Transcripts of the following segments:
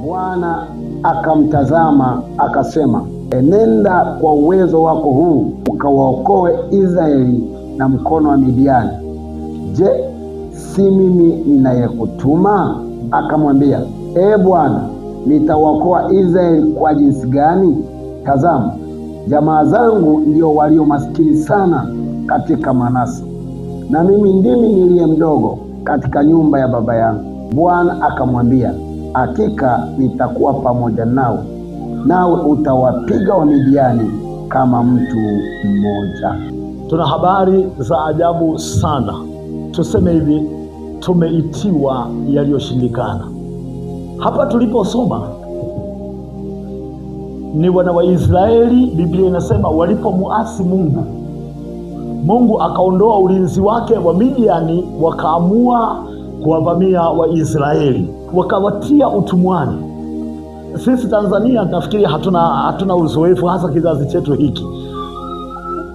Bwana akamtazama akasema, enenda kwa uwezo wako huu ukawaokoe Israeli na mkono wa Midiani. Je, si mimi ninayekutuma? Akamwambia, E Bwana, nitawaokoa Israeli kwa jinsi gani? Tazama, jamaa zangu ndio walio maskini sana katika Manase, na mimi ndimi niliye mdogo katika nyumba ya baba yangu. Bwana akamwambia, hakika nitakuwa pamoja nawe, nawe utawapiga Wamidiani kama mtu mmoja. Tuna habari za ajabu sana. Tuseme hivi, tumeitiwa yaliyoshindikana. Hapa tuliposoma ni wana wa Israeli, Biblia inasema walipomuasi Mungu, Mungu akaondoa ulinzi wake wa Midiani, wakaamua kuwavamia Waisraeli, wakawatia utumwani. Sisi Tanzania nafikiri hatuna uzoefu, hasa kizazi chetu hiki,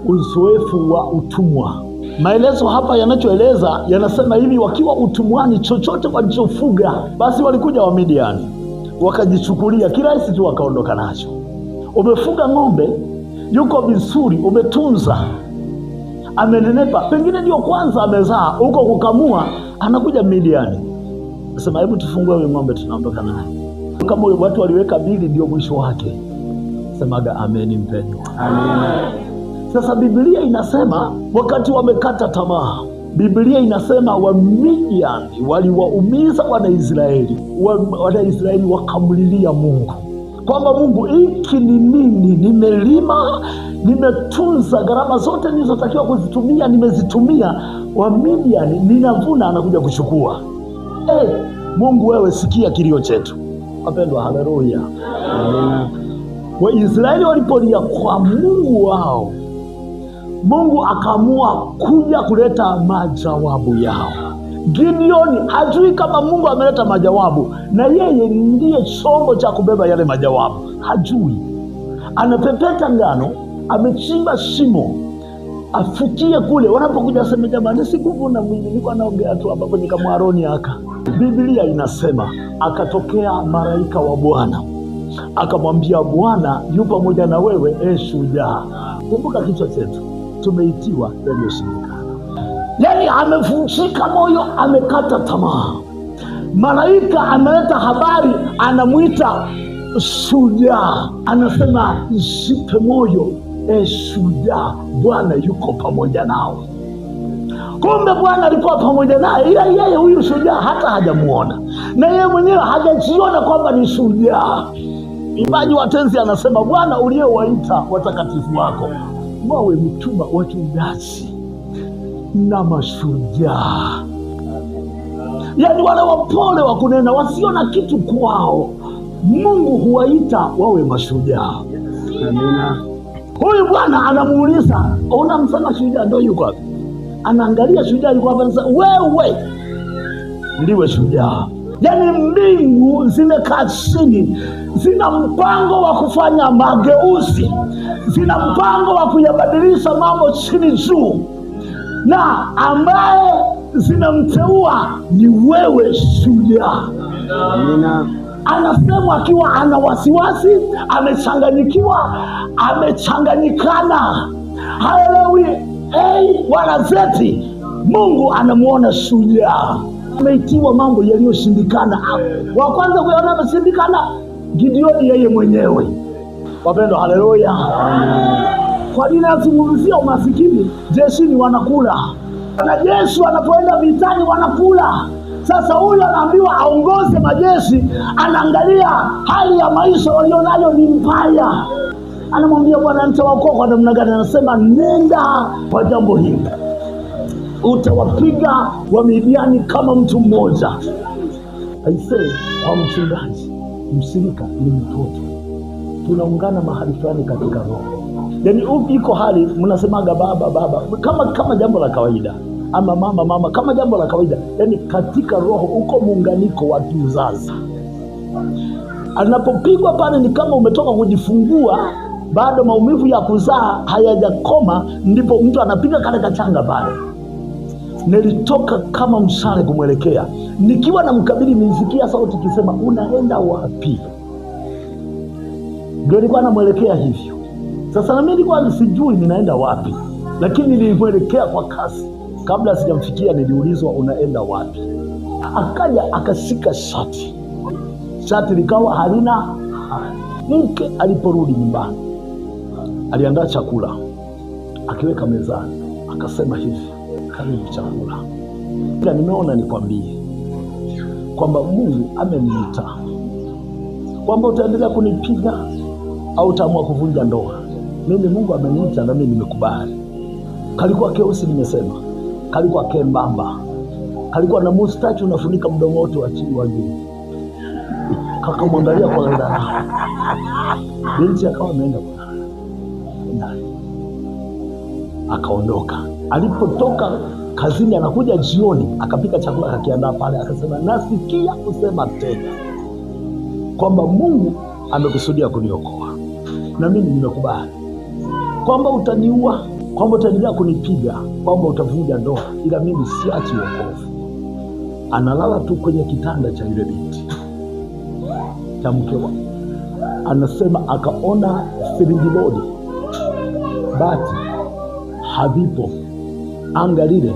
uzoefu wa utumwa. Maelezo hapa yanachoeleza yanasema hivi, wakiwa utumwani, chochote walichofuga basi walikuja Wamidiani wakajichukulia kirahisi tu, wakaondoka nacho. Umefuga ng'ombe, yuko vizuri, umetunza, amenenepa, pengine ndio kwanza amezaa, huko kukamua, anakuja Midiani sema, hebu tufungue huyu ng'ombe, tunaondoka naye. Kama watu waliweka bili, ndio mwisho wake. Semaga ameni, mpendwa. Amina. Sasa Biblia inasema wakati wamekata tamaa, Biblia inasema Wamidiani waliwaumiza Wanaisraeli. Wanaisraeli wakamlilia Mungu kwamba Mungu, hiki ni nini? Nimelima, nimetunza, gharama zote nilizotakiwa kuzitumia nimezitumia, Wamidiani ninavuna, anakuja kuchukua. Mungu wewe, sikia kilio chetu. Wapendwa, haleluya. Waisraeli walipolia kwa Mungu wao, Mungu akaamua kuja kuleta majawabu yao. Gideoni hajui kama Mungu ameleta majawabu, na yeye ndiye chombo cha kubeba yale majawabu. Hajui. Anapepeta ngano, amechimba shimo, afukie kule. Wanapokuja aseme, jamani, sikuvuna mimi, nilikuwa naongea tu hapa kwenye kamwaroni haka. Biblia inasema akatokea malaika wa Bwana akamwambia, Bwana yu pamoja na wewe, e shujaa. Kumbuka kichwa chetu, tumeitiwa yaliyoshindikana. Yaani amevunjika moyo, amekata tamaa. Malaika ameleta habari, anamuita shujaa, anasema jipe moyo, e shujaa, Bwana yuko pamoja nawe. Kumbe Bwana alikuwa pamoja naye, ila yeye huyu shujaa hata hajamuona, na yeye mwenyewe hajajiona kwamba ni shujaa. Mwimbaji wa tenzi anasema, Bwana uliyewaita watakatifu wako wawe mtuma wachungaji na mashujaa. Yaani wale wapole wa kunena, wasio na kitu kwao, Mungu huwaita wawe mashujaa. Amina. Huyu bwana anamuuliza, unamsema shujaa ndio yuko wapi? Anaangalia shujaa yuko wapi, anasema wewe ndiwe shujaa. Yaani mbingu zimekaa chini, zina mpango wa kufanya mageuzi, zina mpango wa kuyabadilisha mambo chini juu, na ambaye zinamteua ni wewe shujaa. Amina. Anasema akiwa ana wasiwasi, amechanganyikiwa, amechanganyikana, haelewi A wala Z. Mungu anamuona shujaa. Ameitiwa mambo yaliyoshindikana. Wa kwanza kuyaona ameshindikana Gideoni yeye mwenyewe. Wapendwa, haleluya. Kwa nini nazungumzia umasikini? Jeshini wanakula, wanajeshi wanapoenda vitani wanakula. Sasa huyu anaambiwa aongoze majeshi, anaangalia hali ya maisha walionayo ni mbaya. Anamwambia Bwana, nitawaokoa kwa namna gani? Anasema nenda kwa jambo hili, utawapiga Wamidiani kama mtu mmoja. Aisee, kwa mchungaji mshirika ni mtoto, tunaungana mahali fulani katika roho. Yaani iko hali mnasemaga baba baba kama jambo la kawaida, ama mama mama kama jambo la kawaida. Yaani katika roho uko muunganiko wa kiuzazi. Anapopigwa pale ni kama umetoka kujifungua, bado maumivu ya kuzaa hayajakoma, ndipo mtu anapiga kale kachanga pale. Nilitoka kama mshale kumwelekea. Nikiwa namkabili nilisikia sauti ikisema, unaenda wapi? Ndio nilikuwa namwelekea hivyo. Sasa na mimi nilikuwa sijui ninaenda wapi, lakini nilimwelekea kwa kasi. Kabla sijamfikia niliulizwa, unaenda wapi? Akaja akashika shati. Shati likawa halina. Mke aliporudi nyumbani aliandaa chakula akiweka mezani, akasema hivi, karibu chakula. Ila nimeona nikwambie kwamba Mungu ameniita, kwamba utaendelea kunipiga au utaamua kuvunja ndoa. Mimi Mungu ameniita na mimi nimekubali. Kalikuwa keusi, nimesema kalikuwa kembamba, kalikuwa na mustachi unafunika mdomo wote wa chini wa juu. Kakamwangalia kwa dharau. Binti akawa ameenda ndani, akaondoka. Alipotoka kazini anakuja jioni, akapika chakula akakiandaa pale, akasema nasikia kusema tena kwamba Mungu amekusudia kuniokoa na mimi nimekubali, kwamba utaniua, kwamba utaendelea kunipiga, kwamba utavunja ndoa, ila mimi siachi wokovu. Analala tu kwenye kitanda cha yule binti, cha mke wake. Anasema akaona siringibodi, bati havipo, anga lile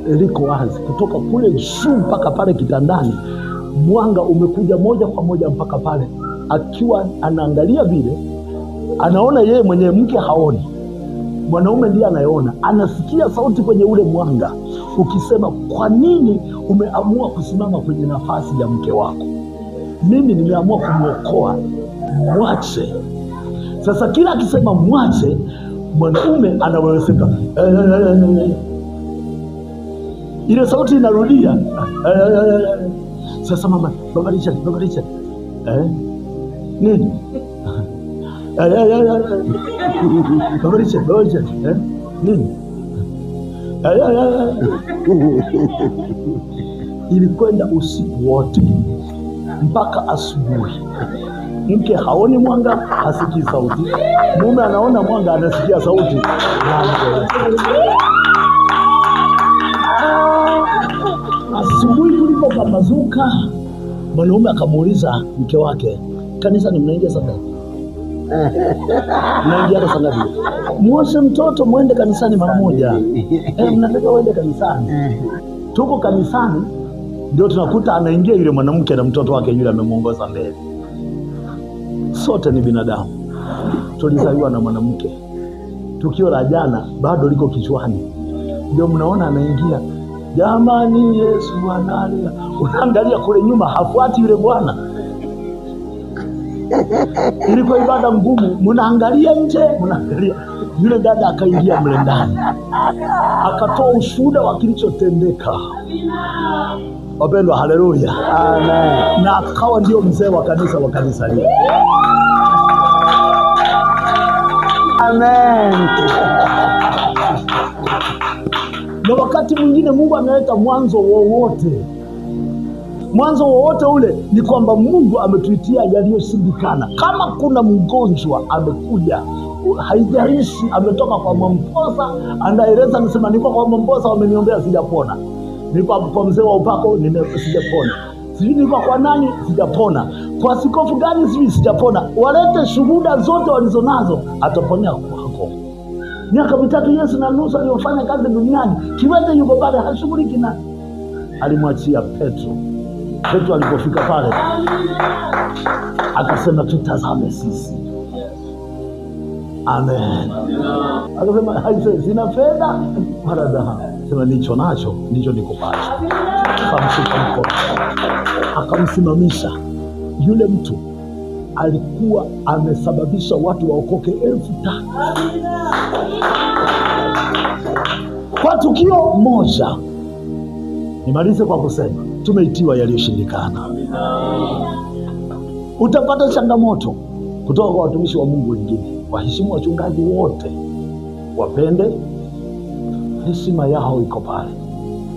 liko wazi, kutoka kule juu mpaka pale kitandani, mwanga umekuja moja kwa moja mpaka pale. Akiwa anaangalia vile, anaona yeye mwenyewe, mke haoni, mwanaume ndiye anayeona. Anasikia sauti kwenye ule mwanga ukisema, kwa nini umeamua kusimama kwenye nafasi ya mke wako? Mimi nimeamua kumuokoa, mwache. Sasa kila akisema mwache, mwanaume anaweweseka. Ile sauti inarudia. Sasa mama, baba Richard, baba Richard. Nini? Baba Richard, baba Richard. Nini? Ilikwenda usiku wote mpaka asubuhi. Mke haoni mwanga, hasikii sauti. Mume anaona mwanga, anasikia sauti. Asubuhi tulipopambazuka, mwanaume akamuuliza mke wake, kanisa ni mnaingia saa ngapi? Mnaingia saa ngapi? Muoshe mtoto muende kanisani mara moja. Mnataka uende kanisani. Tuko kanisani ndio tunakuta anaingia yule mwanamke na mtoto wake yule amemuongoza mbele. Sote ni binadamu, tulizaliwa na mwanamke. Tukio la jana bado liko kichwani, ndio mnaona anaingia, jamani Yesu analia. Unaangalia kule nyuma, hafuati yule bwana. Ilikuwa ibada ngumu, mnaangalia nje, mnaangalia yule dada. Akaingia mle ndani akatoa ushuhuda wa kilichotendeka. Wapendwa, haleluya, amen. Na akawa ndio mzee wa kanisa wa kanisa lile. Amen. Na wakati mwingine Mungu analeta mwanzo wowote. Mwanzo wowote ule ni kwamba Mungu ametuitia yaliyoshindikana. Kama kuna mgonjwa amekuja, haijalishi ametoka kwa Mwamposa, anaeleza anasema nilikuwa kwa Mwamposa wameniombea sijapona, nilikuwa kwa mzee wa upako sijapona, sijui nilikuwa kwa nani sijapona, kwa askofu gani sijui sijapona. Walete shuhuda zote walizonazo, ataponea kwako. Miaka 3 Yesu na nusu aliyofanya kazi duniani, kiwete yuko pale hashughuliki na alimwachia Petro. Petro alipofika pale akasema tutazame sisi. Amen. Akasema sina fedha wala dhahabu, sema nicho nacho ndicho nikupacho. Akamshika mkono akamsimamisha. Yule mtu alikuwa amesababisha watu waokoke 3,000 kwa tukio moja. Nimalize kwa kusema tumeitiwa yaliyoshindikana. Utapata changamoto kutoka kwa watumishi wa Mungu wengine. Waheshimu wachungaji wote, wapende, heshima yao iko pale,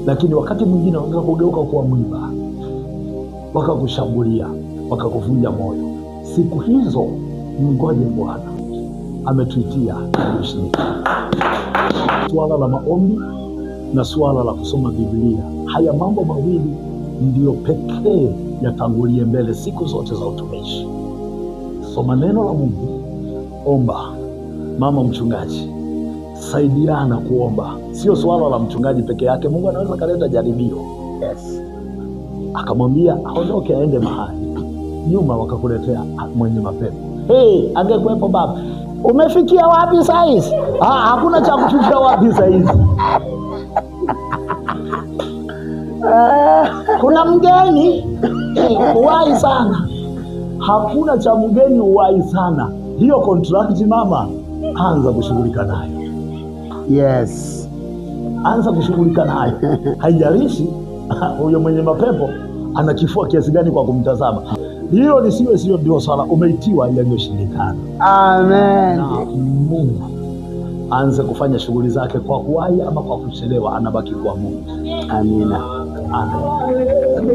lakini wakati mwingine wanaweza kugeuka kuwa mwiba, wakakushambulia, wakakuvunja moyo. Siku hizo mngoje Bwana, ametuitia yaliyoshindikana. Swala la maombi na suala la kusoma Biblia. Haya mambo mawili ndiyo pekee yatangulie mbele siku zote za utumishi. Soma neno la Mungu, omba. Mama mchungaji, saidiana kuomba. Sio suala la mchungaji peke yake. Mungu anaweza kaleta jaribio. Yes. Akamwambia aondoke aende mahali, nyuma wakakuletea mwenye mapepo. Hey, angekuwepo baba, umefikia wapi saizi? Hakuna cha kufikia wapi saizi. Kuna mgeni uwai sana. Hakuna cha mgeni uwai sana. Hiyo contract mama, anza kushughulika nayo. Yes. Anza kushughulika nayo. Haijalishi huyo mwenye mapepo ana kifua kiasi gani kwa kumtazama. Hilo lisiwe sio ndio swala, umeitiwa yaliyoshindikana. Amen. Na Mungu aanze kufanya shughuli zake kwa kuwahi ama kwa kuchelewa, anabaki kuwa Mungu. Amina. Amen.